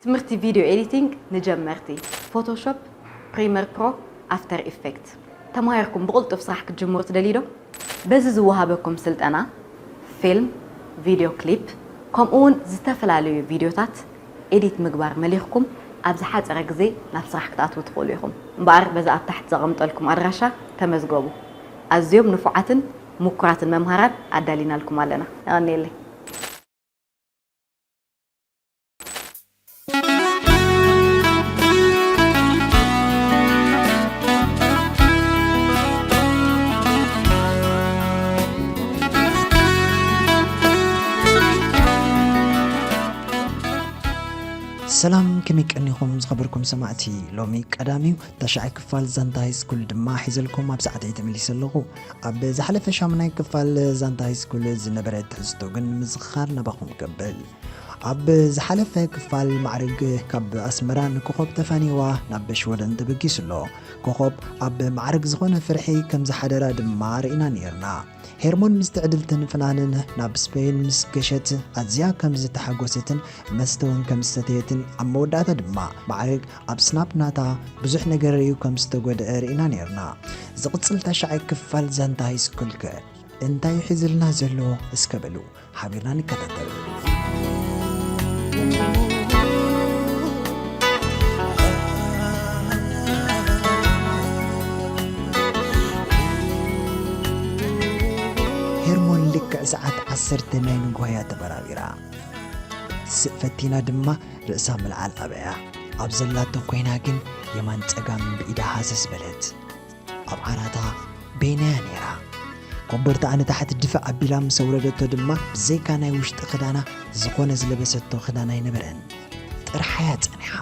ትምህርቲ ቪድዮ ኤዲቲንግ ንጀመርቲ፣ ፎቶሾፕ፣ ፕሪመር ፕሮ፣ ኣፍተር ኢፌክት። ተማሂርኩም ብቕልጡፍ ስራሕ ክትጅምሩ ትደልዩ ዶ? በዚ ዝወሃበኩም ስልጠና፣ ፊልም፣ ቪድዮ ክሊፕ፣ ከምኡ እውን ዝተፈላለዩ ቪድዮታት ኤዲት ምግባር መሊኽኩም ኣብ ዝሓጸረ ግዜ ናብ ስራሕ ክትኣትዉ ትኽእሉ ኢኹም። እምበኣር በዚ ኣብ ታሕቲ ዘቐምጠልኩም ኣድራሻ ተመዝገቡ። ኣዝዮም ንፉዓትን ምኩራትን መምሃራን ኣዳሊናልኩም ኣለና። የቐንየለይ። ሰላም፣ ከመይ ቀኒኹም ዝኸበርኩም ሰማዕቲ? ሎሚ ቀዳም እዩ፣ ታሽዓይ ክፋል ዛንታ ሃይ ስኩል ድማ ሒዘልኩም ኣብ ሰዓተይ ተመሊሰ ኣለኹ። ኣብ ዝሓለፈ ሻሙናይ ክፋል ዛንታ ሃይ ስኩል ዝነበረ ትሕዝቶ ግን ንምዝኽኻር ናባኹም ከብል። ኣብ ዝሓለፈ ክፋል ማዕርግ ካብ ኣስመራ ንኮኾብ ተፋንይዋ ናብ ሽወደን ተበጊሱ ኣሎ። ኮኾብ ኣብ ማዕርግ ዝኾነ ፍርሒ ከም ዝሓደራ ድማ ርኢና ነይርና። ሄርሞን ምስ ትዕድልትን ፍናንን ናብ ስፔን ምስ ገሸት ኣዝያ ከም ዝተሓጎሰትን መስተ እውን ከም ዝሰተየትን ኣብ መወዳእታ ድማ ማዕርግ ኣብ ስናፕ ናታ ብዙሕ ነገር ርእዩ ከም ዝተጎድአ ርኢና ነይርና። ዝቕጽል ታሽዓይ ክፋል ዛንታ ሃይ ስኩል ከ እንታይ እዩ ሒዝልና ዘሎ? እስከ በሉ ሓቢርና ንከታተል። ሄርሞን ልክዕ ሰዓት ዓሰርተ ናይ ንግሆ እያ ተበራቢራ። ስቕ ፈቲና ድማ ርእሳ ምልዓል ኣበያ። ኣብ ዘላቶ ኮይና ግን የማን ጸጋም ብኢዳ ሃሰስ በለት። ኣብ ዓራታ በይናያ ነይራ። ኮቦርታኣ ንታሕቲ ድፍእ ኣቢላ ምስ ኣውረደቶ ድማ ብዘይካ ናይ ውሽጢ ክዳና ዝኾነ ዝለበሰቶ ክዳን ኣይነበረን። ጥርሓያ ጸኒሓ።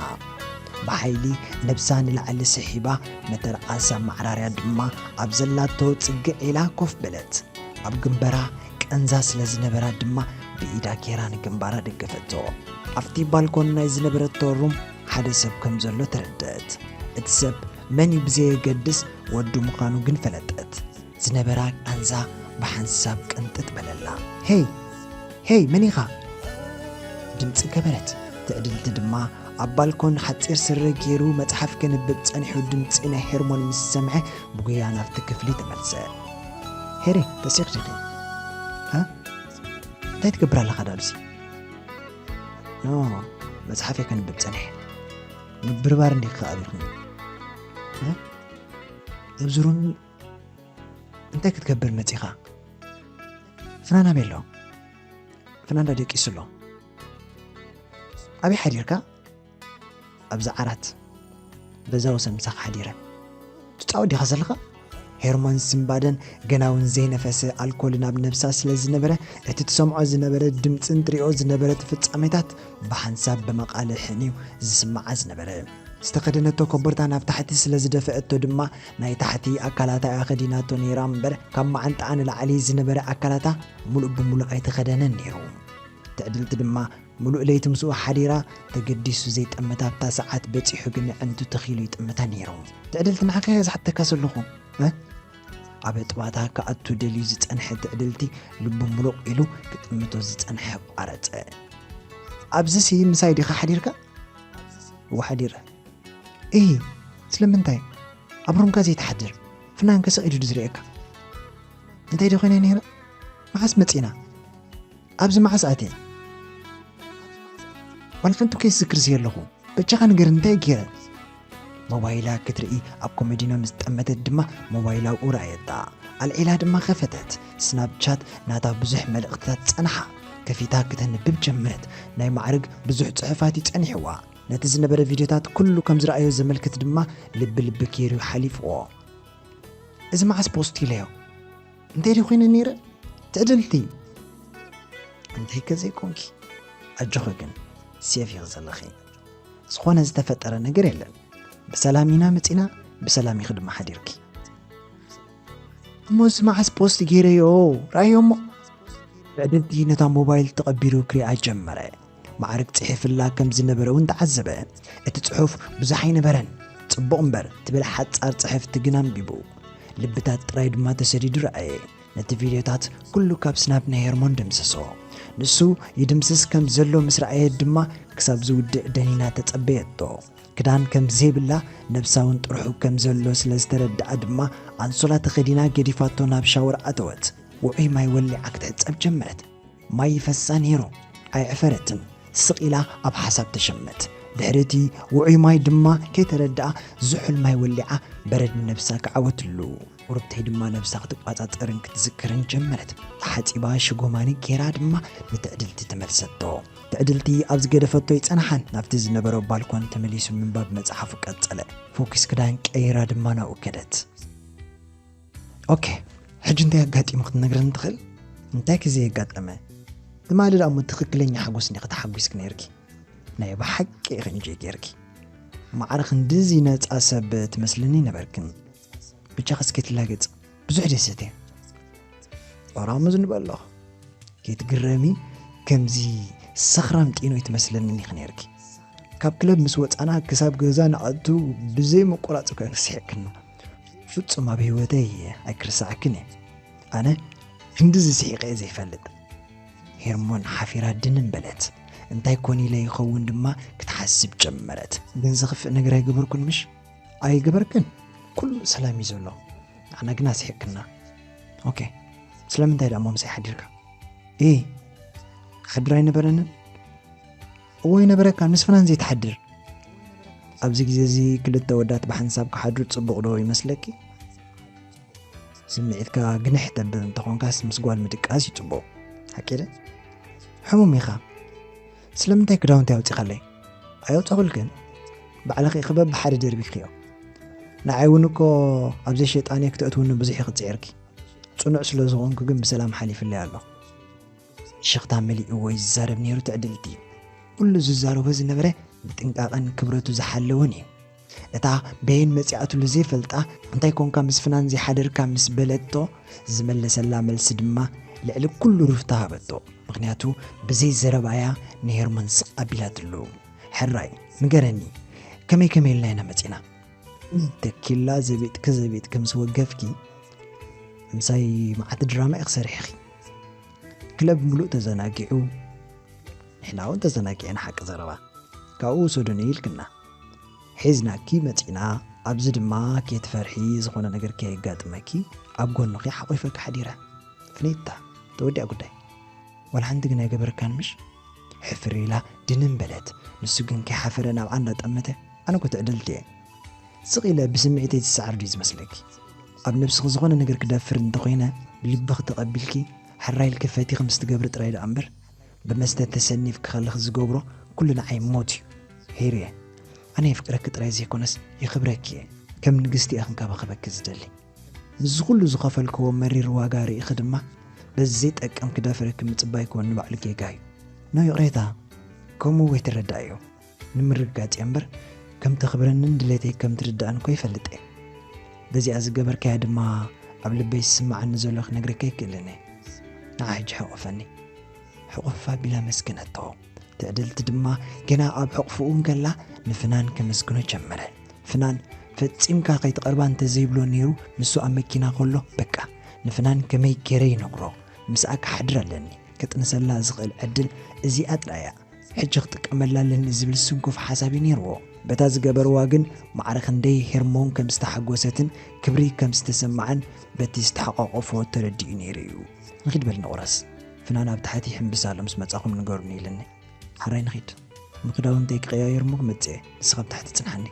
ብሓይሊ ነብሳ ንላዕሊ ስሒባ ነተን ዓሳ ማዕራርያ ድማ ኣብ ዘላቶ ጽግዕ ኢላ ኮፍ በለት። ኣብ ግንበራ ቀንዛ ስለ ዝነበራ ድማ ብኢዳ ጌራ ንግንባራ ደገፈቶ። ኣብቲ ባልኮን ናይ ዝነበረቶ ሩም ሓደ ሰብ ከም ዘሎ ተረደአት። እቲ ሰብ መን እዩ ብዘየገድስ ወዱ ምዃኑ ግን ፈለጠት። ዝነበራ ቃንዛ ብሓንሳብ ቅንጥጥ በለላ። "ሄይ! ሄይ! መን ኢኻ?" ድምጺ ገበረት። ትዕድልቲ ድማ ኣብ ባልኮን ሓጺር ስረ ገይሩ መጽሓፍ ከንብብ ጸኒሑ ድምጺ ናይ ሄርሞን ምስ ሰምዐ ብጉያ ናብቲ ክፍሊ ተመልሰ። "ሄሪ፣ ተሲኽ ዲኺ? እ? እንታይ ትገብር ኣለኻ ዳብዚ?" "ኖ፣ መጽሓፍ እየ ከንብብ ጸኒሐ። ምብርባር እንዲኺ ከኣ ኣቢልክኒ? እ? ኣብዚ ሩም እንታይ ክትገብር መጺኻ? ፍናን ኣበይ ኣሎ? ፍናን ዶ ደቂሱ ኣሎ? ኣበይ ሓዲርካ?" "ኣብዚ ዓራት በዛ ወሰን ምሳኻ ሓዲረ። ትጻወት ዲኻ ዘለኻ?" ሄርሞን ስንባደን ገና እውን ዘይነፈሰ ኣልኮል ናብ ነብሳ ስለ ዝነበረ፣ እቲ ትሰምዖ ዝነበረ ድምጽን ትሪኦ ዝነበረት ፍጻሜታት ብሓንሳብ ብመቓልሕን እዩ ዝስምዓ ዝነበረ። ዝተኸደነቶ ኮቦርታ ናብ ታሕቲ ስለ ዝደፍአቶ ድማ ናይ ታሕቲ ኣካላታ እያ ከዲናቶ ነይራ እምበር፣ ካብ መዓንጣኣ ንላዕሊ ዝነበረ ኣካላታ ሙሉእ ብሙሉእ ኣይተኸደነን ነይሩ። ትዕድልቲ ድማ ሙሉእ ለይቲ ምስኡ ሓዲራ፣ ተገዲሱ ዘይጠምታ ኣብታ ሰዓት በጺሑ ግን ኣዕንቱ ተኺሉ ይጥምታ ነይሩ። "ትዕድልቲ፣ ንዓኺ እየ ዝሓተካ ዘለኹ፣ እ?" ኣብ ኣጥባታ ክኣቱ ደልዩ ዝጸንሐ ትዕድልቲ ልቡ ሙሉቕ ኢሉ ክጥምቶ ዝጸንሐ ኣቋረጸ። "ኣብዚሲ ምሳይ ዲኻ ሓዲርካ?" "እወ ሓዲረ።" "እሂ፣ ስለምንታይ ኣብ ሩምካ ዘይትሓድር? ፍናንከ ስቕ ኢሉ ድዩ ዝርእየካ?" "እንታይ ዶ ኮይነ ነይረ? መዓስ መጺና? ኣብዚ መዓስ ኣትየ? ዋላ ሓንቲ እኮ ይዝክር ዘየለኹ። በጃኻ ንገር፣ እንታይ ገይረ?" ሞባይላ ክትርኢ ኣብ ኮመዲኖ ምስ ጠመተት ድማ ሞባይላ ኣብኡ ረኣየታ። ኣልዒላ ድማ ከፈተት። ስናፕቻት ናታ ብዙሕ መልእኽትታት ጸንሓ። ከፊታ ክተንብብ ጀመረት። ናይ ማዕርግ ብዙሕ ጽሑፋት እዩ ጸኒሕዋ። ነቲ ዝነበረ ቪድዮታት ኩሉ ከም ዝረኣዮ ዘመልክት ድማ ልቢ ልቢ ገይሩ ሓሊፍዎ። "እዚ መዓስ ፖስት ኢለዮ? እንታይ ድዩ ኮይነ ነይረ? ትዕድልቲ?" "እንታይ ከ ዘይኮንኪ? ኣጆኺ ግን፣ ሴፍ ኢኺ ዘለኺ። ዝኾነ ዝተፈጠረ ነገር የለን። ብሰላም ኢና መጺና፣ ብሰላም ኢኺ ድማ ሓዲርኪ። እሞ እዚ መዓስ ፖስት ገይረዮ? ረኣዮ እሞ?" ትዕድልቲ ነታ ሞባይል ተቐቢሉ ክሪኣ ጀመረ። ማዕርግ ጽሒፍላ ከም ዝነበረ እውን ተዓዘበ። እቲ ጽሑፍ ብዙሕ ኣይነበረን። ጽቡቕ እምበር ትብል ሓጻር ጽሕፍቲ ግን ኣንቢቡ። ልብታት ጥራይ ድማ ተሰዲዱ ረኣየ። ነቲ ቪድዮታት ኩሉ ካብ ስናፕ ናይ ሄርሞን ደምሰሶ። ንሱ ይድምስስ ከም ዘሎ ምስ ረኣየ ድማ ክሳብ ዝውድእ ደኒና ተጸበየቶ። ክዳን ከም ዘይብላ፣ ነብሳ እውን ጥርሑ ከም ዘሎ ስለ ዝተረድኣ ድማ፣ ኣንሶላ ተኸዲና ገዲፋቶ ናብ ሻወር ኣተወት። ውዑይ ማይ ወሊዓ ክትሕጸብ ጀመረት። ማይ ይፈሳ ነይሩ። ኣይዕፈረትን። ስቕ ኢላ ኣብ ሓሳብ ተሸመት። ድሕሪ እቲ ውዑይ ማይ ድማ ከይተረድኣ ዝሑል ማይ ወሊዓ በረድ ንነብሳ ክዓወትሉ። ቁርብተይ ድማ ነብሳ ክትቋጻጸርን ክትዝክርን ጀመረት። ተሓጺባ ሽጎማኒ ጌራ ድማ ንትዕድልቲ ተመልሰቶ። ትዕድልቲ ኣብ ዝገደፈቶ ይጸንሓን ናብቲ ዝነበሮ ባልኮን ተመሊሱ ምንባብ መጽሓፉ ቀጸለ። ፎኪስ ክዳን ቀይራ ድማ ናብኡ ከደት። ኦኬ፣ ሕጂ እንታይ ኣጋጢሙ ክትነግረኒ ትኽእል? እንታይ ክዘይ የጋጠመ? ትማሊ ደኣ እሞ ትኽክለኛ ሓጎስ እንዲኺ ተሓጒስኪ ነይርኪ። ናይ ብሓቂ ኢኺ እንጆይ ጌርኪ። ማዕረ ክንድዚ ነጻ ሰብ ትመስልኒ ነበርክን። ብቻ ከስኬ ትላገጽ ብዙሕ ደስ እየ። ኦራሙ ዝንበ ኣለኹ። ከይትግረሚ፣ ከምዚ ሰኽራም ጢኖ ኣይትመስለንን ኢኺ ነይርኪ። ካብ ክለብ ምስ ወጻና ክሳብ ገዛ ንኣቱ ብዘይ ምቁራጽ እኮ ስሒቕክና። ፍጹም ኣብ ህይወተይ ኣይክርስዓክን እየ። ኣነ ክንድዚ ስሒቐ እየ ዘይፈልጥ። ሄርሞን ሓፊራ ድንን በለት። እንታይ ኮን ኢለ ይኸውን ድማ ክትሓስብ ጀመረት። ግን ዘኽፍእ ነገር ኣይገበርኩን ምሽ? ኣይገበርክን። ኩሉ ሰላም እዩ ዘሎ። ንዓና ግና ስሒቕክና። ኦኬ፣ ስለምንታይ ደኣ እሞ ምሳይ ሓዲርካ? ኢ፣ ክሓድር ኣይነበረንን? እዎ ይነበረካ፣ ምስ ፍናን ዘይትሓድር። ኣብዚ ግዜ እዚ ክልተ ወዳት ብሓንሳብ ክሓድሩ ጽቡቕ ዶ ይመስለኪ? ስምዒትካ ግንሕ ተብል እንተኾንካስ ምስ ጓል ምድቃስ እዩ ጽቡቕ። ሓቂ ደ? ሕሙም ኢኻ። ስለምንታይ ክዳውንቲ ኣውጺኻለይ? ኣየውጻኹልክን? ባዕልኺ ኢኺ በብሓደ ደርቢኽዮ። ንዓይ እውን እኮ ኣብ ዘይሸጣንየ ክተእትውኒ ብዙሕ ኢኺ ጽዒርኪ። ጽኑዕ ስለ ዝኾንኩ ግን ብሰላም ሓሊፍለይ ኣሎ። ሽኽታ መሊእዎ ይዛረብ ነይሩ ትዕድልቲ። ኩሉ ዝዛረቦ ዝነበረ ብጥንቃቐን ክብረቱ ዝሓለወን እዩ። እታ በየን መጺኣትሉ ዘይፈልጣ፣ "እንታይ ኮንካ ምስ ፍናን ዘይሓደርካ?" ምስ በለቶ፣ ዝመለሰላ መልሲ ድማ ልዕሊ ኩሉ ሩፍታ ሃበቶ። ምኽንያቱ ብዘይ ዘረባያ ንሄርሞን ስቕ ኣቢላትሉ። "ሕራይ፣ ንገረኒ፣ ከመይ ከመይ ኢልና ኢና መጺና?" ተኪላ ዘቢጥኪ ዘቢጥኪ ምስ ወገፍኪ፣ ምሳይ መዓት ድራማ ኢኺ ሰሪሕኺ። ክለብ ምሉእ ተዘናጊዑ፣ ንሕና እውን ተዘናጊዕና፣ ሓቂ ዘረባ። ካብኡ ውሰዱኒ ኢልክና። ሒዝናኪ መጺና፣ ኣብዚ ድማ ከይትፈርሒ፣ ዝኾነ ነገር ከየጋጥመኪ ኣብ ጎንኺ ሓቑፈኪ ሓዲረ። ፍኒታ፣ ተወዲኣ ጉዳይ። ዋላ ሓንቲ ግን ኣይገበርካን ምሽ? ሕፍር ኢላ ድንን በለት። ንሱ ግን ከይሓፈረ ናብኣ እንዳጠመተ፣ ኣነ እኮ ትዕድልቲ እየ። ስቕ ኢለ ብስምዒተይ ዝሰዓር ድዩ ዝመስለኪ? ኣብ ነብስኺ ዝኾነ ነገር ክደፍር እንተኾይነ፣ ብልብኺ ተቐቢልኪ፣ ሕራይ ኢልኪ ፈቲኺ ምስ ትገብሪ ጥራይ ደኣ እምበር፣ ብመስተ ተሰኒፍኪ ከለኺ ዝገብሮ ኩሉ ንዓይ ሞት እዩ። ሄሪየ፣ ኣነ የፍቅረኪ ጥራይ ዘይኮነስ የኽብረኪ እየ። ከም ንግስቲ እየ ክንከባኸበኪ ዝደሊ። ምስዚ ኩሉ ዝኸፈልክዎ መሪር ዋጋ ርኢኺ ድማ፣ በዚ ዘይጠቅም ክደፍረኪ ምጽባይ ክወኒ ባዕሉ ጌጋ እዩ። ኖ ይቕሬታ፣ ከምኡ ወይ ትረዳእዮ። ንምርግጋጽ እየ እምበር፣ ከም ተኽብረንን ድሌተይ ከም ትርዳእን እኮ ይፈልጥ እየ። በዚኣ ዝገበርካያ ድማ ኣብ ልበይ ዝስምዓኒ ዘሎ ክነግረካ ኣይክእልን እየ። ንዓ ሕጂ ሕቑፈኒ። ሕቑፍ ኣቢላ መስከነቶ። ትዕድልቲ ድማ ገና ኣብ ሕቑፍኡ እንከላ ንፍናን ከመስግኖ ጀመረ። ፍናን ፈጺምካ ከይትቐርባ እንተዘይብሎ ነይሩ፣ ንሱ ኣብ መኪና ከሎ፣ በቃ፣ ንፍናን ከመይ ገይረ ይነግሮ? ምስኣ ክሓድር ኣለኒ። ከጥንሰላ ዝኽእል ዕድል እዚኣ ጥራይ እያ። ሕጂ ክጥቀመላ ኣለኒ ዝብል ስንኩፍ ሓሳብ እዩ ነይርዎ። በታ ዝገበርዋ ግን ማዕረ ክንደይ ሄርሞን ከም ዝተሓጎሰትን ክብሪ ከም ዝተሰምዓን በቲ ዝተሓቋቆፍዎ ተረዲኡ ነይሩ እዩ። ንኺድ በል ንቑረስ። ፍናን ኣብ ታሕቲ ይሕምብስ ኣሎ፣ ምስ መጻኹም ንገሩኒ ኢልኒ። ሓራይ ንኺድ። ንክዳውንተይ ክቀያየር እሞ ክመጽእ እየ። ንስኻ ኣብ ታሕቲ ጽንሓኒ።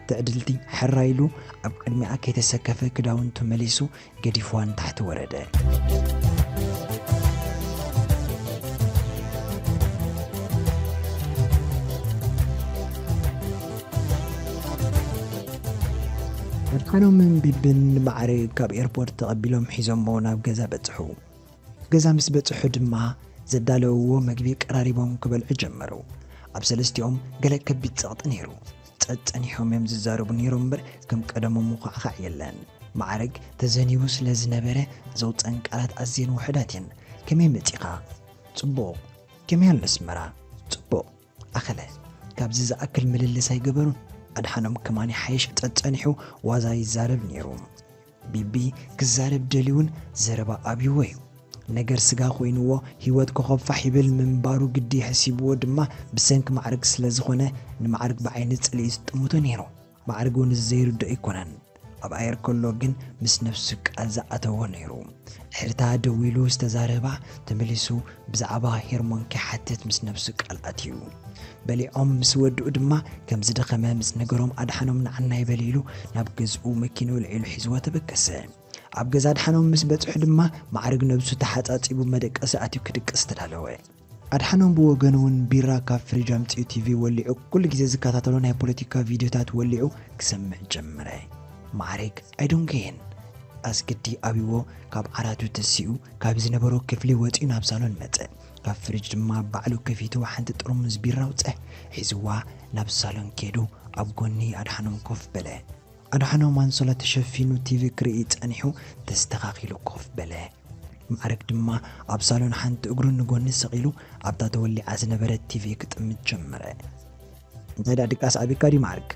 ትዕድልቲ ሕራይ ኢሉ ኣብ ቅድሚኣ ከይተሰከፈ ክዳውንቱ መሊሱ ገዲፍዋ ንታሕቲ ወረደ። ኣድሓኖምን ቢብን ንማዕረ ካብ ኤርፖርት ተቐቢሎም ሒዞሞ ናብ ገዛ በጽሑ። ገዛ ምስ በጽሑ ድማ ዘዳለውዎ መግቢ ቀራሪቦም ክበልዑ ጀመሩ። ኣብ ሰለስቲኦም ገለ ከቢድ ጸቕጢ ነይሩ። ጸጸኒሖም እዮም ዝዛረቡ ነይሮም እምበር ከም ቀደሞም ምዃዕኻዕ የለን። ማዕረግ ተዘኒቡ ስለ ዝነበረ ዘውጸን ቃላት ኣዝየን ውሑዳት እየን። "ከመይ መጺኻ?" "ጽቡቕ." "ከመይ ኣሎ ኣስመራ?" "ጽቡቕ." ኣኸለ ካብዚ ዝኣክል ምልልስ ኣይገበሩን። ኣድሓኖም ከማን ይሓይሽ ጸጸኒሑ ዋዛ ይዛረብ ነይሩ። ቢቢ ክዛረብ ደልዩውን ዘረባ ኣብይዎ እዩ። ነገር ስጋ ኮይንዎ ህይወት ኮኸብ ፋሕ ይብል ምንባሩ ግዲ ሕሲብዎ ድማ ብሰንኪ ማዕርግ ስለ ዝኾነ ንማዕርግ ብዓይኒ ጽልኢ ዝጥምቶ ነይሩ። ማዕርግ እውን ዘይርድኦ ኣይኮነን። ኣብ ኣየር ከሎ ግን ምስ ነፍሱ ቃል ዝኣተዎ ነይሩ። ድሕሪታ ደዊሉ ዝተዛረባ ተመሊሱ ብዛዕባ ሄርሞን ከይሓትት ምስ ነፍሱ ቃል ኣትዩ። በሊዖም ምስ ወድኡ ድማ ከም ዝደኸመ ምስ ነገሮም ኣድሓኖም ንዓናይ በል ኢሉ ናብ ገዝኡ መኪንኡ ልዒሉ ሒዝዎ ተበገሰ። ኣብ ገዛ ኣድሓኖም ምስ በጽሑ ድማ ማዕርግ ነብሱ ተሓጻጺቡ መደቀሲ ኣትዩ ክድቅስ ተዳለወ። ኣድሓኖም ብወገኑ እውን ቢራ ካብ ፍሪጅ ኣምጺኡ ቲቪ ወሊዑ ኩሉ ግዜ ዝከታተሎ ናይ ፖለቲካ ቪድዮታት ወሊዑ ክሰምዕ ጀመረ። ማዕርግ ኣይዶንከየን ኣስግዲ ኣብይዎ ካብ ዓራቱ ተሲኡ ካብ ዝነበሮ ክፍሊ ወጺኡ ናብ ሳሎን መጸ። ካብ ፍሪጅ ድማ ባዕሉ ከፊቱ ሓንቲ ጥርሙዝ ቢራ ኣውጸ። ሒዝዋ ናብ ሳሎን ከይዱ ኣብ ጎኒ ኣድሓኖም ኮፍ በለ። ኣድሓኖም ኣንሶላ ተሸፊኑ ቲቪ ክርኢ ጸኒሑ ተስተኻኺሉ ኮፍ በለ። ማዕርግ ድማ ኣብ ሳሎን ሓንቲ እግሩ ንጎኒ ሰቒሉ ኣብታ ተወሊዓ ዝነበረት ቲቪ ክጥምት ጀመረ። እንታይ ደኣ ድቃስ ኣቢካ ድዩ ማዕርግ?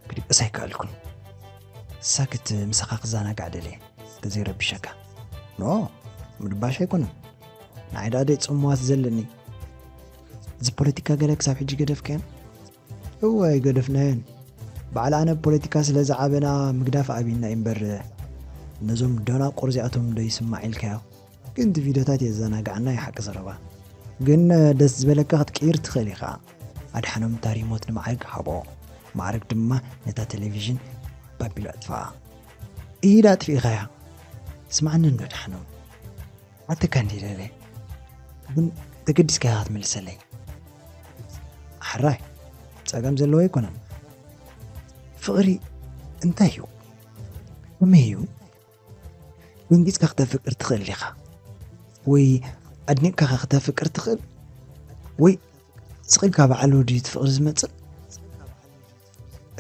ክድቅስ ኣይከኣልኩን። ሳክት ምሳኻ ክዘናጋዕ ደልየ ተዘይረብሸካ። ኖ ምድባሽ ኣይኮነን። ንዓይ ደኣ ደይ ጽምዋት ዘለኒ። እዚ ፖለቲካ ገለ ክሳብ ሕጂ ገደፍካዮን? እወ ኣይገደፍናዮን። በዓል ኣነ ፖለቲካ ስለ ዝዓበና ምግዳፍ ኣብይና እዩ እምበር ነዞም ደናቁር እዚኣቶም ዶ ይስማዕ ኢልካዮ? ግን እቲ ቪድዮታት የዘናግዓና እዩ ሓቂ ዘረባ። ግን ደስ ዝበለካ ክትቅይር ትኽእል ኢኻ። ኣድሓኖም እታ ሪሞት ንማዕርግ ሃቦ። ማዕርግ ድማ ነታ ቴሌቪዥን ባቢሉ ኣጥፍኣ። ኢድ ኣጥፊእኻያ። ስማዕኒ እንዶ ኣድሓኖም። ኣተካ እንዲ ደለ ግን ተገዲስካ ኢኻ ክትምልሰለይ። ሕራይ ጸገም ዘለዎ ኣይኮነን። ፍቕሪ እንታይ እዩ? ከመይ እዩ? ደንጊጽካ ክተፍቅር ትኽእል ዲኻ? ወይ ኣድኒቕካ ከተፍቅር ትኽእል? ወይ ስቕ ኢልካ ባዕሉ ድዩ እቲ ፍቕሪ ዝመጽእ?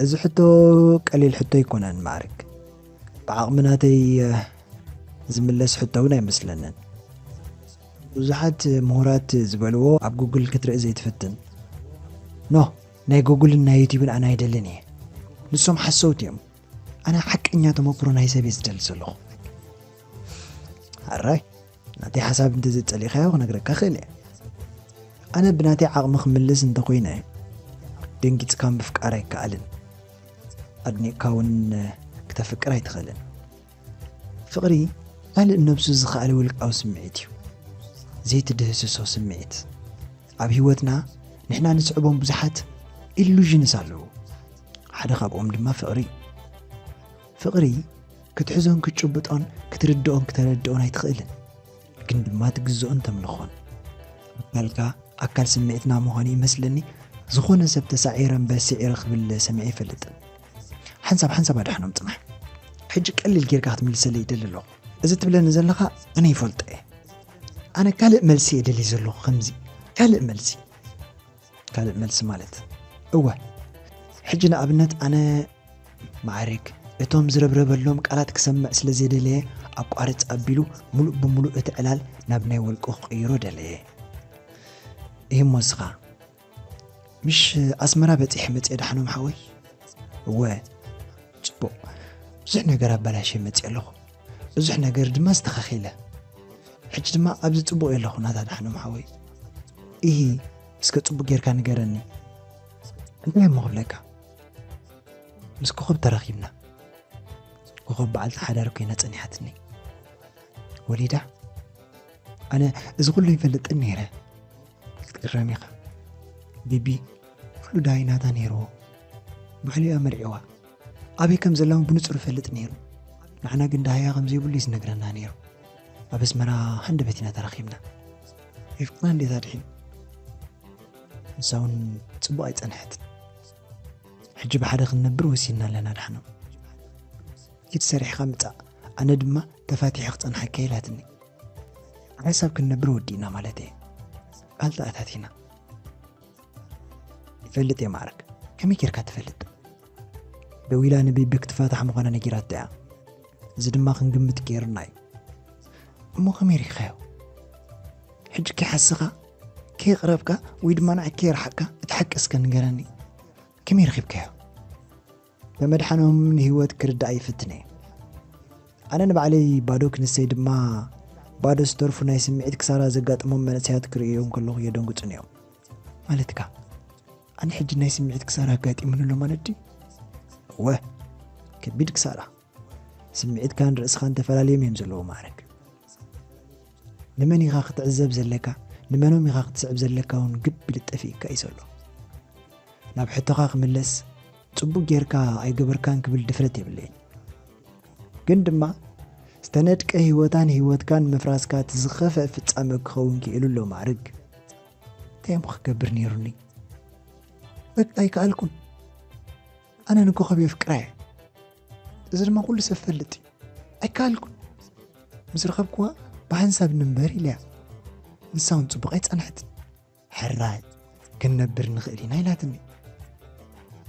እዚ ሕቶ ቀሊል ሕቶ ኣይኮነን ማዕርግ። ብዓቕሚ ናተይ ዝምለስ ሕቶ እውን ኣይመስለንን። ብዙሓት ምሁራት ዝበልዎ ኣብ ጉግል ክትርኢ ዘይትፍትን። ኖ ናይ ጉግልን ናይ ዩቲብን ኣነ ኣይደልን እየ። ንሶም ሓሰውቲ እዮም። ኣነ ሓቀኛ ተመክሮ ናይ ሰብ እየ ዝደሊ ዘለኹ። ኣራይ ናተይ ሓሳብ እንተዘይጸሊእካዮ ክነግረካ ክእል እየ። ኣነ ብናተይ ዓቕሚ ክምልስ እንተኮይነ ደንጊጽካ ምፍቃር ኣይከኣልን። ኣድኒቕካ እውን ክተፍቅር ኣይትኽእልን። ፍቕሪ ካልእ ነብሱ ዝኸኣለ ውልቃዊ ስምዒት እዩ። ዘይትድህስሶ ስምዒት። ኣብ ህይወትና ንሕና ንስዕቦም ብዙሓት ኢሉዥንስ ኣለዉ። ሓደ ካብኦም ድማ ፍቕሪ እዩ። ፍቕሪ ክትሕዞን ክትጭብጦን ክትርድኦን ክተረድኦን ኣይትኽእልን። ግን ድማ ትግዝኦን ተምልኾን። ኣካልካ ኣካል ስምዒትና ምዃኑ ይመስለኒ። ዝኾነ ሰብ ተሳዒረ እምበር ስዒረ ክብል ሰሚዐ ኣይፈልጥን። ሓንሳብ ሓንሳብ ኣድሓኖም ጽናሕ። ሕጂ ቀሊል ጌርካ ክትምልሰለይ ይደሊ ኣለኹ። እዚ ትብለኒ ዘለኻ ኣነ ይፈልጦ እየ። ኣነ ካልእ መልሲ እየ ደልየ ዘለኹ ከምዚ። ካልእ መልሲ። ካልእ መልሲ ማለት እወ። ሕጂ ንኣብነት ኣነ ማዕርግ እቶም ዝረብረበሎም ቃላት ክሰምዕ ስለ ዘይደለየ ኣቋርጽ ኣቢሉ ሙሉእ ብሙሉእ እቲ ዕላል ናብ ናይ ወልቁ ክቕይሮ ደለየ። እሂ እሞ እስኻ ምሽ ኣስመራ በጺሐ መጽየ ዳሕኖም ሓወይ? እወ። ጽቡቕ። ብዙሕ ነገር ኣበላሽየ መጽየ ኣለኹ። ብዙሕ ነገር ድማ ኣስተኻኺለ። ሕጂ ድማ ኣብዚ ጽቡቕ የለኹ ናታ ዳሕኖም ሓወይ። እሂ እስከ ጽቡቕ ጌርካ ንገረኒ። እንታይ እሞ ክብለካ? ምስ ኮኸብ ተራኺብና። ኮኸብ በዓልቲ ሓዳር ኮይና ጸኒሓትኒ። ወሊዳ? ኣነ እዚ ኩሉ ይፈልጥን ነይረ። ክትግረም ኢኻ። ቢቢ ኩሉ ዳሃይ ናታ ነይርዎ። ባዕሉ እያ መርዒዋ። ኣበይ ከም ዘላ እውን ብንጹር ይፈልጥ ነይሩ። ንዓና ግን ዳሃያ ከም ዘይብሉ እዩ ዝነግረና ነይሩ። ኣብ ኣስመራ ሃንደበት ኢና ተራኺብና። የፍቅራ እንዴት ኣድሒን? ንሳ እውን ጽቡቕ ኣይጸንሐትን። ሕጂ ብሓደ ክንነብር ወሲንና ኣለና ዳሕኖም። ኪድ ሰሪሕኻ ምጻእ፣ ኣነ ድማ ተፋቲሐ ክጸንሓካ ኢላትኒ። ሓንሳብ ክንነብር ወዲእና ማለት እየ። ቃል ተኣታቲና። ይፈልጥ እየ ማዕረግ። ከመይ ጌርካ ትፈልጥ? ደዊላ ንቢቢ ክትፋታሕ ምዃና ነጊራቶ እያ። እዚ ድማ ክንግምት ገይሩና እዩ። እሞ ከመይ ሪኻዮ? ሕጂ ከይሓሰኻ፣ ከየቕረብካ ወይ ድማ ንዓይ ከየርሓቕካ እቲ ሓቂ እስከ ንገረኒ። ከመይ ረኺብካዮ? ተመድሓኖም ንህይወት ክርዳእ ይፍትን እየ። ኣነ ንባዕለይ ባዶ ክንሰይ ድማ ባዶ ዝተርፉ ናይ ስምዒት ክሳራ ዘጋጥሞም መንእሰያት ክርእዮም ከለኹ የደንግጹን እዮም። ማለትካ ኣነ ሕጂ ናይ ስምዒት ክሳራ ኣጋጢሙኒ ኣሎ ማለት ድዩ? እወ፣ ከቢድ ክሳራ። ስምዒትካን ርእስኻን ተፈላለዮም እዮም ዘለዉ ማዕረግ። ንመን ኢኻ ክትዕዘብ ዘለካ፣ ንመኖም ኢኻ ክትስዕብ ዘለካ እውን ግብ ኢሉ ጠፊእካ እዩ ዘሎ። ናብ ሕቶኻ ክምለስ፣ ጽቡቕ ጌርካ ኣይገበርካን ክብል ድፍረት የብለይን። ግን ድማ ዝተነድቀ ህይወታን ህይወትካን ምፍራስካ እቲ ዝኸፍአ ፍጻመ ክኸውን ክኢሉ ኣሎ ማዕርግ። እንታይ እሞ ክገብር ነይሩኒ? በቃ ኣይከኣልኩን። ኣነ ንኮኸብ የፍቅራ እየ። እዚ ድማ ኩሉ ሰብ ፈልጥ እዩ። ኣይከኣልኩን። ምስ ረኸብኩዋ ብሓንሳብ ንንበር ኢለያ። ንሳ እውን ጽቡቕ ኣይጸንሐትን። ሕራይ ክንነብር ንኽእል ኢና ኢላትኒ።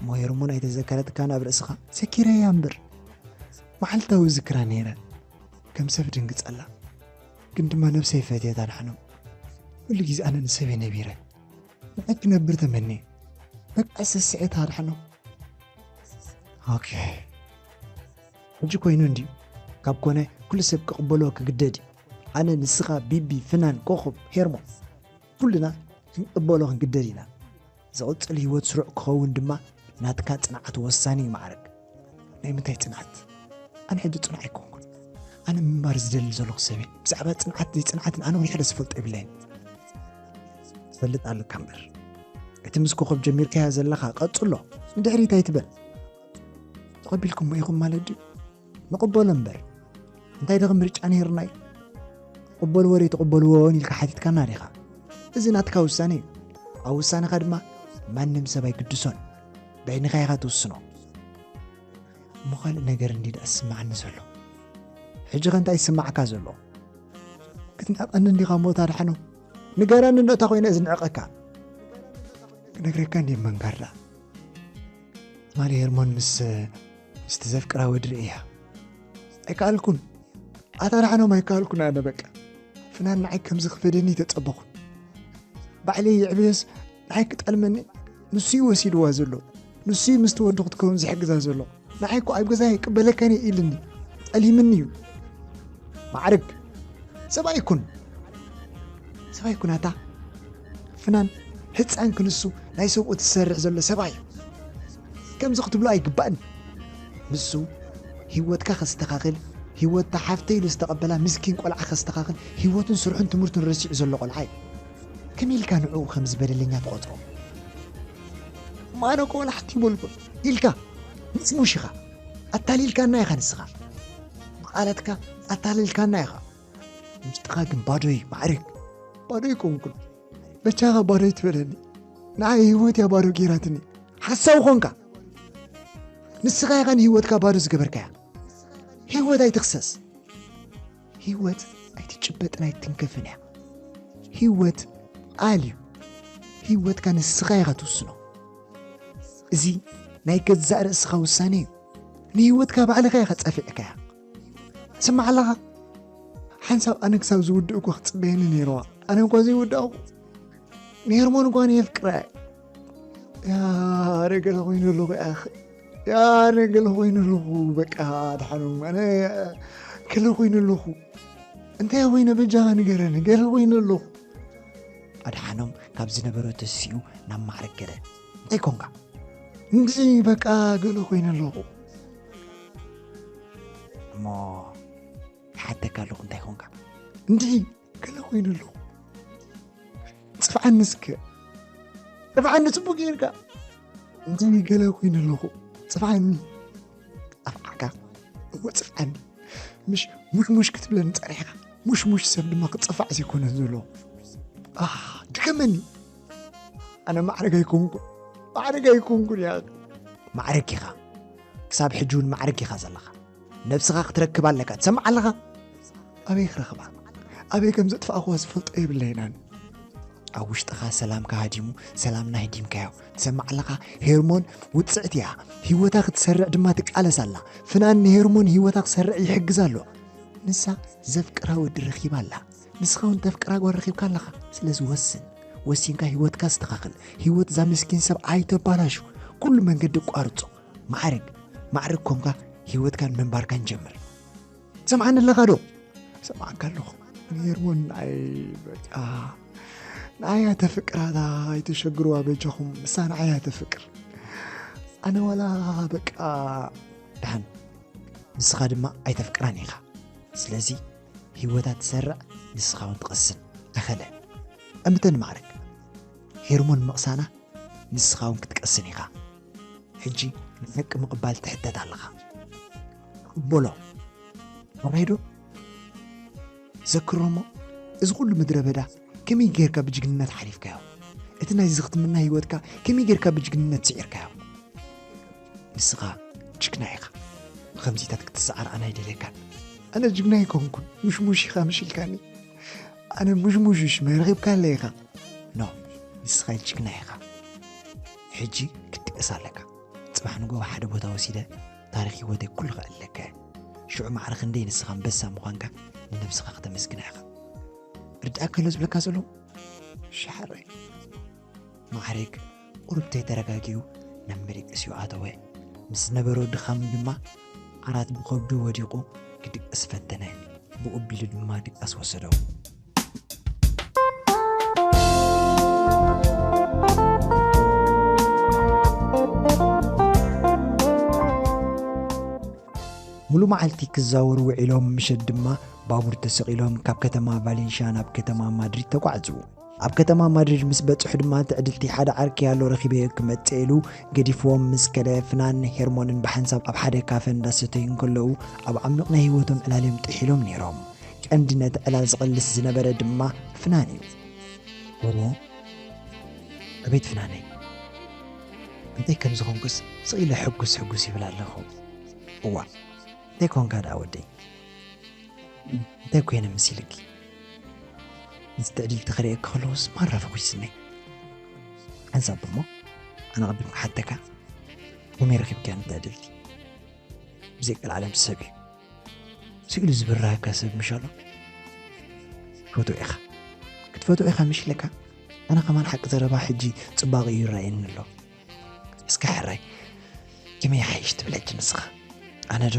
እሞ ሄርሞን ኣይተዘከረትካን ኣብ ርእስኻ? ሰኪረያ እምበር መዓልታዊ ዝክራ ነይረ። ከም ሰብ ድንግጸላ። ግን ድማ ነብሰይ ፈትየት ኣድሓኖም። ኩሉ ግዜ ኣነ ንሰበይ ነቢረ። ንዓይ ክነብር ተመንየ። በቃ ሰስዐት ኣድሓኖም። ኦኬ። ሕጂ ኮይኑ እንድዩ። ካብ ኮነ ኩሉ ሰብ ክቕበሎ ክግደድ እዩ። ኣነ፣ ንስኻ፣ ቢቢ፣ ፍናን፣ ኮኾብ፣ ሄርሞን፣ ኩልና ክንቅበሎ ክንግደድ ኢና። ዝቕጽል ህይወት ስሩዕ ክኸውን ድማ ናትካ ጽንዓት ወሳኒ እዩ ማዕረግ። ናይ ምንታይ ጽንዓት? ኣነ ሕጂ ጽኑዕ ኣይኮንኩን። ኣነ ምንባር ዝደሊ ዘለኹ ሰብ እየ። ብዛዕባ ጽንዓት ዘይጽንዓትን ኣነ እውን ሓደ ዝፈልጦ የብለይን። ትፈልጥ ኣለካ እምበር። እቲ ምስ ኮኾብ ጀሚርካዮ ዘለኻ ቀጽሎ። ንድሕሪት ኣይትበል። ተቐቢልኩሞ ኢኹም ማለት ድዩ? ንቕበሎ እምበር። እንታይ ደኸ ምርጫ ነይርናይ? ቅበልዎ ዶ ኣይትቕበልዎን ኢልካ ሓቲትካና ዲኻ? እዚ ናትካ ውሳነ እዩ። ኣብ ውሳነኻ ድማ ማንም ሰብ ኣይግድሶን። በይንኻ ኢኻ ትውስኖ። እሞ ካልእ ነገር እንዲ ደኣ ዝስምዓኒ ዘሎ። ሕጂ ኸ እንታይ ይስማዓካ ዘሎ? ክትንዕቐኒ እንዲኻ እሞ እታ ኣድሓኖም? ንገረኒ እንዶ እታ ኮይነ ዝንዕቐካ። ክነግረካ እንዲ መንጋር ደኣ። ትማሊ ሄርሞን ምስ፣ ምስቲ ዘፍቅራ ወዲ ርእያ። ኣይከኣልኩን። ኣታ ኣድሓኖም ኣይከኣልኩን ኣነ በቃ። ፍናን ንዓይ ከም ዝኽፈደኒ ተጸበኹ። ባዕለይ ይዕብዮስ ንዓይ ክጠልመኒ ንሱ እዩ ወሲድዋ ዘሎ። ንሱ እዩ ምስቲ ወዲ ክትከውን ዝሕግዛ ዘሎ። ንዓይ እኮ ኣብ ገዛ ይቅበለካን እየ ኢልኒ። ጠሊምኒ እዩ። ማዕርግ። ሰብኣይ ኩን። ሰብኣይ ኩን ኣታ። ፍናን ህፃን ክንሱ ናይ ሰብኡ ትሰርሕ ዘሎ ሰብኣይ እዩ። ከምዚ ክትብሎ ኣይግባእን። ንሱ ህይወትካ ከስተኻኽል፣ ህይወት ሓፍተይ ኢሉ ዝተቐበላ ምስኪን ቆልዓ ከስተኻኽል፣ ህይወቱን ስርሑን ትምህርቱን ረሲዑ ዘሎ ቆልዓ እዩ። ከመይ ኢልካ ንዕኡ ከም ዝበደለኛ ትቖጽሮ? ማኖ እኮ ወላ ሓንቲ ይበልኩ ኢልካ ምጽሙሽ ኢኻ። ኣታሊልካና ኢኻ ንስኻ። ብቓላትካ ኣታሊልካና ኢኻ። ውሽጥኻ ግን ባዶ እዩ ማዕርግ። ባዶ ኣይኮንኩን። በቻኻ ባዶ ኣይትበለኒ። ንዓይ ህይወት እያ ባዶ ገይራትኒ። ሓሳዊ ኾንካ። ንስኻ ኢኻ ንህይወትካ ባዶ ዝገበርካያ። ህይወት ኣይትኽሰስ። ህይወት ኣይትጭበጥን ኣይትንከፍን እያ። ህይወት ቃል እዩ። ህይወትካ ንስኻ ኢኻ ትውስኖ። እዚ ናይ ገዛእ ርእስኻ ውሳኔ እዩ። ንህይወትካ ባዕልኻ ኢኻ ጸፊዕካያ። ስማዕ ኣለኻ? ሓንሳብ ኣነ ክሳብ ዝውድእ እኮ ክጽበየኒ ነይርዋ። ኣነ እኳ ዘይውዳእኩ። ንሄርሞን እኳ ኣነ የፍቅራ እየ። ያ፣ ኣነ ገለ ኮይኑ ኣለኹ፣ ያ ኣኺ። ያ፣ ኣነ ገለ ኮይኑ ኣለኹ፣ በቃ፣ ኣድሓኖም። ኣነ ገለ ኮይኑ ኣለኹ። እንታይ ኮይነ በጃኻ ንገረኒ፣ ገለ ኮይኑ ኣለኹ። ኣድሓኖም ካብ ዝነበሮ ተሲኡ ናብ ማዕረግ ገለ። እንታይ ኮንካ? እንድዒ፣ በቃ፣ ገለ ኮይነ ኣለኹ። እሞ፣ ይሓተካ ኣለኹ፣ እንታይ ኮንካ? እንድዒ፣ ገለ ኮይነ ኣለኹ። ጽፍዓኒ እስከ። ጽፍዓኒ ጽቡቕ ጌርካ። እንድዒ፣ ገለ ኮይነ ኣለኹ። ጽፍዓኒ። ኣፍዓካ። እወ፣ ጽፍዓኒ። ምሽ፣ ሙሽሙሽ ክትብለኒ ጸኒሕካ። ሙሽሙሽ ሰብ ድማ ክጽፋዕ ዘይኮነ ዘሎ። ኣህ፣ ድገመኒ። ኣነ ማዕረግ ኣይኮንኩን። ማዕረግ ኣይኮንኩን፣ ያ። ማዕረግ ኢኻ። ክሳብ ሕጂ እውን ማዕረግ ኢኻ ዘለኻ። ነብስኻ ክትረክብ ኣለካ። ትሰምዕ ኣለኻ? ኣበይ ክረኽባ? ኣበይ ከም ዘጥፋእኽዋ ዝፈልጦ የብለይን ኣነ። ኣብ ውሽጥኻ ሰላምካ ሃዲሙ፣ ሰላምና ሃዲምካዮ። ትሰምዕ ኣለኻ? ሄርሞን ውጽዕቲ እያ። ህይወታ ክትሰርዕ ድማ ትቃለስ ኣላ። ፍናን ንሄርሞን ህይወታ ክሰርዕ ይሕግዛ ኣሎ። ንሳ ዘፍቅራ ወዲ ረኺባ ኣላ። ንስኻ እውን ተፍቅራ ጓል ረኺብካ ኣለኻ። ስለዚ ወስን። ወሲንካ ህይወትካ ኣስተኻኽል። ህይወት እዛ ምስኪን ሰብ ኣይተባላሹ። ኩሉ መንገዲ ኣቋርጾ። ማዕርግ፣ ማዕርግ ኮንካ ህይወትካን ምንባርካን ጀምር። ትሰምዓኒ ኣለኻ ዶ? ሰማዕካ ኣለኹ። ሄርሞን ንዓይ በቃ ንዓያ ተፍቅራታ ኣይተሸግርዋ በጃኹም። እሳ ንዓያ ተፍቅር፣ ኣነ ዋላ በቃ ደሓን። ንስኻ ድማ ኣይተፍቅራን ኢኻ። ስለዚ ህይወታ ትሰርዕ፣ ንስኻ እውን ትቐስን። ተኸለ፣ እምተን ማዕረግ ሄርሞን ምቕሳና፣ ንስኻ እውን ክትቀስን ኢኻ። ሕጂ ንሓቂ ምቕባል ትሕተት ኣለኻ። ቅበሎ። ሕራይ ዶ? ዘክሮ እሞ፣ እዚ ኩሉ ምድረ በዳ ከመይ ጌርካ ብጅግንነት ሓሊፍካዮ? እቲ ናይዚ ክትምና ህይወትካ ከመይ ጌርካ ብጅግንነት ስዒርካዮ? ንስኻ ጅግና ኢኻ። ብኸምዚታት ክትሰዓር ኣነ ኣይደልየካን። ኣነ ጅግና ኣይኮንኩን፣ ሙሽሙሽ ኢኻ መሲልካኒ። ኣነ ሙሽሙሽ ሽመይ ረኺብካ ኣለ ኢኻ። ኖ፣ ንስኻ ጅግና ኢኻ። ሕጂ ክትድቅስ ኣለካ። ጽባሕ ንግሆ ሓደ ቦታ ወሲደ ታሪኽ ህይወተይ ኩሉ ከእለካ እየ። ሽዑ ማዕረ ክንደይ ንስኻ ኣንበሳ ምዃንካ ንነብስኻ ከተመስግና ኢኻ። ርድኣካ ኣሎ ዝብለካ ዘለኹ? ሻሕረይ። ማዕረግ ቁሩብ ተይተረጋጊኡ ናብ መደቀሲኡ ኣተወ። ምስ ዝነበሮ ድኻም ድማ ዓራት ብኸብዱ ወዲቑ ክድቅስ ፈተነ። ብኡ ኣቢሉ ድማ ድቃስ ወሰዶ። ሙሉ መዓልቲ ክዛወሩ ውዒሎም፣ ምሸት ድማ ባቡር ተሰቒሎም ካብ ከተማ ቫሌንሽያ ናብ ከተማ ማድሪድ ተጓዕዙ። ኣብ ከተማ ማድሪድ ምስ በጽሑ ድማ፣ ትዕድልቲ ሓደ ዓርከይ ኣሎ ረኺበዮ ክመጽእ ኢሉ ገዲፍዎም ምስ ከደ፣ ፍናን ሄርሞንን ብሓንሳብ ኣብ ሓደ ካፈ እንዳሰተዩ እንከለዉ፣ ኣብ ዓሚቕ ናይ ህይወቶም ዕላል እዮም ጥሒሎም ነይሮም። ቀንዲ ነቲ ዕላል ዝቐልስ ዝነበረ ድማ ፍናን እዩ። ወረ ኣቤት ፍናነይ፣ እንታይ ከም ዝኾንኩስ ስቕ ኢለ ሕጉስ ሕጉስ ይብል ኣለኹ። እዋ፣ እንታይ ኮንካ ደኣ ወደይ? እንታይ ኮይነ መሲልኪ? ምስ ትዕድልቲ ክርእየኪ ከለኹስ ማራ ፈኹስኒ። ሓንሳብ እሞ ኣነ ቅድም ክሓተካ፣ ከመይ ረኺብክያ ንትዕድልቲ? ብዘይ ቀልዓለም ሰብ እዩ። ስኢሉ ዝብርሃካ ሰብ ምሽ ኣሎ? ትፈትዎ ኢኻ። ክትፈትዎ ኢኻ ምሽ ኢለካ? ኣነ ከማን ሓቂ ዘረባ ሕጂ ጽባቐ እዩ ይረኣየኒ ኣሎ። እስከ ሕራይ፣ ከመይ ይሓይሽ ትብል ሕጂ ንስኻ? ኣነ ዶ?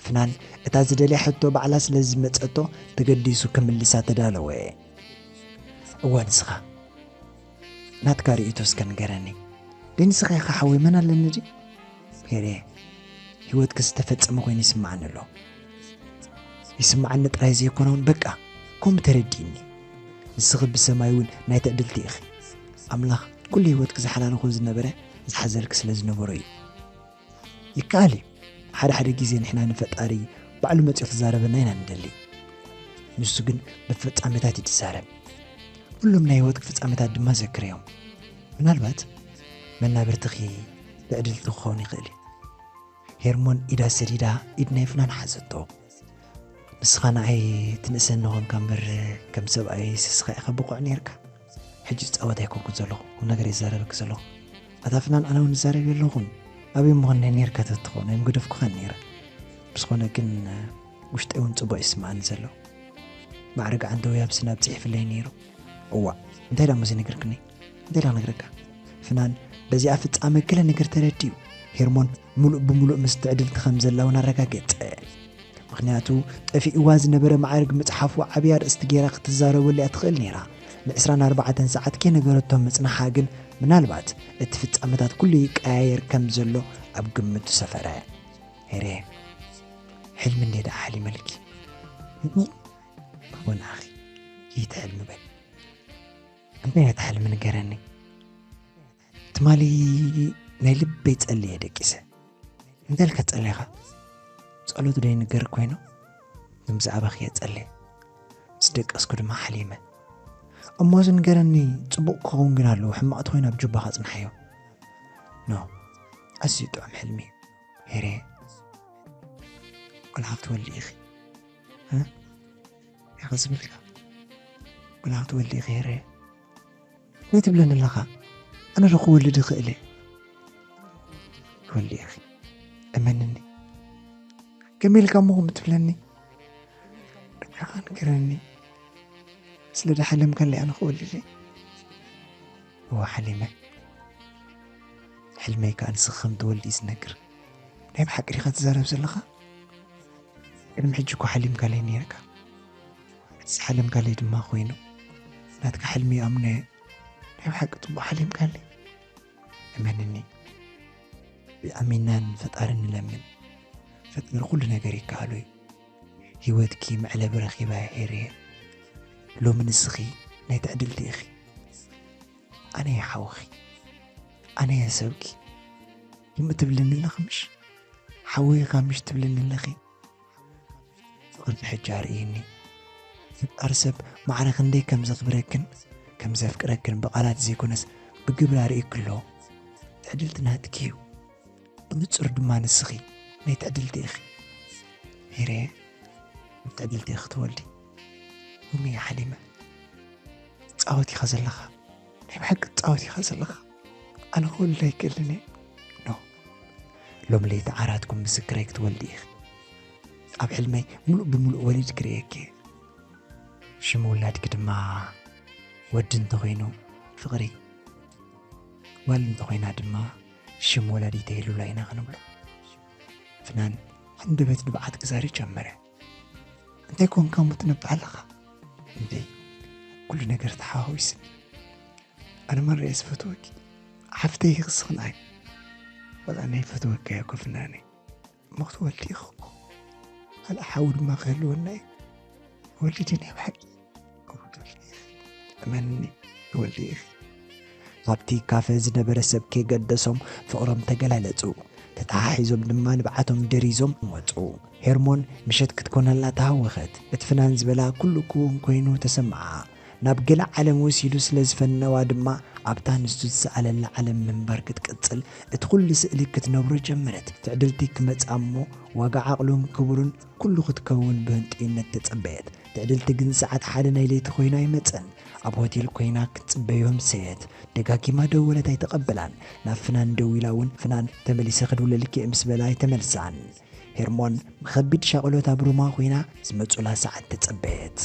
ፍናን እታ ዝደልያ ሕቶ ባዕላ ስለ ዝመጸቶ ተገዲሱ ክምልሳ ተዳለወ። እወ ንስኻ። ናትካ ርእይቶ እስከ ንገረኒ። ደይ ንስኻ ኢኻ ሓወይ መን ኣለኒ ድዩ? ሄሬ፣ ህይወትኪ ዝተፈጸመ ኮይኑ ይስምዓኒ ኣሎ። ይስምዓኒ ጥራይ ዘይኮነ እውን በቃ ከምኡ ተረዲእኒ። ንስኺ ብሰማይ እውን ናይ ትዕድልቲ ኢኺ። ኣምላኽ ኩሉ ህይወትኪ ዝሓላልኾ ዝነበረ ዝሓዘልኪ ስለ ዝነበሮ እዩ። ይከኣል እዩ። ሓደ ሓደ ግዜ ንሕና ንፈጣሪ ባዕሉ መጺኡ ክዛረበና ኢና ንደሊ። ንሱ ግን ብፍጻሜታት እዩ ዝዛረብ። ኩሎም ናይ ህይወትኪ ፍጻሜታት ድማ ዘክርዮም። ምናልባት መናብርትኺ ትዕድልቲ ክኸውን ይኽእል እዩ። ሄርሞን ኢዳ ሰዲዳ ኢድ ናይ ፍናን ሓዘቶ። ንስኻ ንዓይ ትንእሰኒ ኾንካ እምበር ከም ሰብኣይ ስስኻ ኢኻ ብቑዕ ነይርካ። ሕጂ ዝጻወት ኣይኮንኩን ዘለኹ፣ ቁም ነገር ይዛረበኪ ዘለኹ። ኣታ ፍናን ኣነ እውን እዛረብ የለኹን። ኣበይ ምኾን ነይርካ ተትኾን ኣይምገደፍኩኻን ነይረ። ብዝኾነ ግን ውሽጠይ እውን ጽቡቕ ይስምዓኒ ዘሎ። ማዕረግ ዓንተው ያብስን ኣብጺሕፍለይ ነይሩ። እዋእ፣ እንታይ ደኣ እሞ ዘይነገርክኒ? እንታይ ደኣ ክነግረካ? ፍናን በዚኣ ፍጻመ ገለ ነገር ተረዲኡ። ሄርሞን ምሉእ ብምሉእ ምስ ትዕድልቲ ከም ዘላ እውን ኣረጋገጸ። ምኽንያቱ ጠፊእዋ ዝነበረ ማዕረግ ምጽሓፉ ዓብያ ኣርእስቲ ገይራ ክትዛረበሉ እያ ትኽእል ነይራ። ንዕስራን ኣርባዕተን ሰዓት ከይነገረቶ ምጽንሓ ግን ምናልባት እቲ ፍጻመታት ኩሉ ይቀያየር ከም ዘሎ ኣብ ግምቱ ሰፈረ። ሄሬ፣ ሕልሚ እንዴ ደኣ ሓሊመልኪ? ወናኺ፣ ይትሕልሚ በል። እንታይ ነቲ ሕልሚ ንገረኒ። ትማሊ ናይ ልበይ ጸልየ ደቂሰ። እንታይ ኢልካ ጸሊኻ? ጸሎት ዶ ይንገር ኮይኑ? ግን ብዛዕባኺ እየ ጸልየ። ምስ ደቀስኩ ድማ ሓሊመ። እሞ እዚ ንገረኒ፣ ጽቡቕ ክኸውን ግን ኣለዎ፣ ሕማቕ ተኾይኑ ኣብ ጁባኻ ጽንሓዮ። ኖ፣ ኣዝዩ ጥዑም ሕልሚ እዩ። ሄሬ፣ ቆልዓ ክትወልዲ ኢኺ። እ? ኢኻ ዝብልካ። ቆልዓ ክትወልዲ ኢኺ ሄሬ። እንታይ ትብለኒ ኣለኻ? ኣነ ዶ ክወልድ እኽእል እየ? ትወልዲ ኢኺ። እመንኒ። ከመይ ኢልካ እሞ ከምኡ ትብለኒ? ንዓኻ ንገረኒ። ስለ ዝሓለምካለይ ኣነ ክወልድ እየ። እወ ሓሊመ። ሕልመይ ከኣ ንስኺ ከም ትወልዲ እዩ ዝነግር። ናይ ብሓቂ ዲኻ ትዛረብ ዘለኻ? ቅድሚ ሕጂ እኮ ሓሊምካለይ ነይርካ። እቲ ዝሓለምካለይ ድማ ኮይኑ ናትካ ሕልሚ ይኣምኖ እየ። ናይ ብሓቂ ጽቡቕ ሓሊምካለይ። እመንኒ፣ ብኣሚናን ፈጣርን ንለምን። ፈጣሪ ኩሉ ነገር ይከኣሎ እዩ። ህይወትኪ መዕለቢ ረኺባ እያ ሄርየ። ሎሚ ንስኺ ናይ ትዕድልቲ ኢኺ። ኣነ እየ ሓውኺ፣ ኣነ እየ ሰብኪ። ከምኡ ትብልኒ ኣለኺ ምሽ? ሓወይ ኢኻ ምሽ ትብልኒ ኣለኺ? ፍቕርኪ ሕጂ ኣርእይኒ። ፈጣሪ ሰብ ማዕረ ክንደይ ከም ዘኽብረክን ከም ዘፍቅረክን ብቓላት ዘይኮነስ ብግብሪ ኣርእይኪ ኣሎ። ትዕድልቲ ናትኪ እዩ። ብንጹር ድማ ንስኺ ናይ ትዕድልቲ ኢኺ። ሄሬ፣ ትዕድልቲ ኢኺ ትወልዲ። ሎሚ እየ ሓሊመ። ትጻወት ኢኻ ዘለኻ። ናይ ብሓቂ ትጻወት ኢኻ ዘለኻ። ኣነ ክወልድ ኣይክእልን እየ። ኖ። ሎሚ ለይቲ ዓራትኩም ምስክረይ ክትወልዲ ኢኺ። ኣብ ሕልመይ ምሉእ ብምሉእ ወሊድ ክርእየኪ እየ። ሽም ውላድኪ ድማ ወዲ እንተኾይኑ ፍቕሪ፣ ጓል እንተኾይና ድማ ሽም ወላዲተይ ሉላ ኢና ክንብሎ። ፍናን ሃንደበት ንብዓት ክዛሪ ጀመረ። እንታይ ኮንካ እሞ ትነብዕ ኣለኻ? እንዴ፣ ኩሉ ነገር ተሓዋዊስኒ። ኣነ ማን ርእየ ዝፈትወኪ? ሓፍተይ ክስኽን ኣይ። ዋላ ናይ ፈትወካ እየ እኮ ፍናነይ። እሞ ክትወልዲ ኢኺ እኮ። ካልእ ሓው ድማ ክህልወና እዩ። ወሊድ ናይ ብሓቂ። እመንኒ፣ ትወልዲ ኢኺ። ካብቲ ካፈ ዝነበረ ሰብ ከይገደሶም ፍቕሮም ተገላለጹ። ተተሓሒዞም ድማ ንብዓቶም ደሪዞም ወጹ። ሄርሞን ምሸት ክትኮነላ ተሃወኸት። እቲ ፍናን ዝበላ ኩሉ ክውን ኮይኑ ተሰምዓ። ናብ ገለ ዓለም ወሲዱ ስለ ዝፈነዋ ድማ ኣብታ ንሱ ዝሰኣለላ ዓለም ምንባር ክትቅጽል፣ እቲ ኩሉ ስእሊ ክትነብሮ ጀመረት። ትዕድልቲ ክመጽኣ እሞ ዋጋ ዓቕሉን ክቡሩን ኩሉ ክትከውን ብህንጥዩነት ተጸበየት። ትዕድልቲ ግን ሰዓት ሓደ ናይ ለይቲ ኮይኑ ኣይመጸን። ኣብ ሆቴል ኮይና ክትጽበዮ ኣምሰየት። ደጋጊማ ደወለት ኣይተቐበላን። ናብ ፍናን ደዊላ እውን ፍናን ተመሊሰ ክድውለልኪ እየ ምስ በላ ኣይተመልሳን። ሄርሞን ብኸቢድ ሻቕሎት ኣብ ሩማ ኮይና ዝመጹላ ሰዓት ተጸበየት።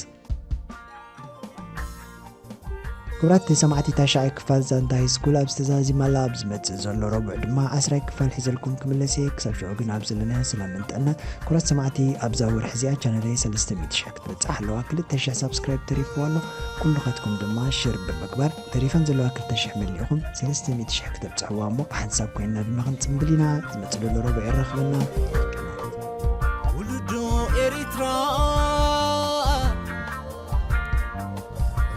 ክቡራት ሰማዕቲ ታሽዓይ ክፋል ዛንታ ሃይስኩል ኣብ ዝተዛዚማላ ኣብ ዝመጽእ ዘሎ ረቡዕ ድማ ዓስራይ ክፋል ሒዘልኩም ክምለስ እየ። ክሳብ ሽዑ ግን ኣብ ዘለናዮ ሰላምን ጥዕናን። ክቡራት ሰማዕቲ ኣብዛ ወርሒ እዚኣ ቻነለይ ሰለስተ ሚእቲ ሽሕ ክትበጽሕ ኣለዋ። ክልተ ሽሕ ሳብስክራይብ ተሪፍዋ ኣሎ። ኩልኻትኩም ድማ ሼር ብምግባር ተሪፈን ዘለዋ ክልተ ሽሕ መሊእኹም ሰለስተ ሚእቲ ሽሕ ክተብጽሕዋ እሞ ብሓንሳብ ኮይንና ድማ ክንጽምብል ኢና። ዝመጽእ ዘሎ ረቡዕ የራኽበና። ውሉዶ ኤሪትራ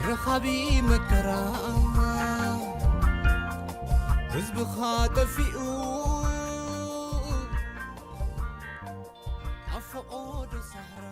ረኻቢ መከራ ህዝብኻ ጠፊኡ ኣብ ፈቖዶ ሳህራ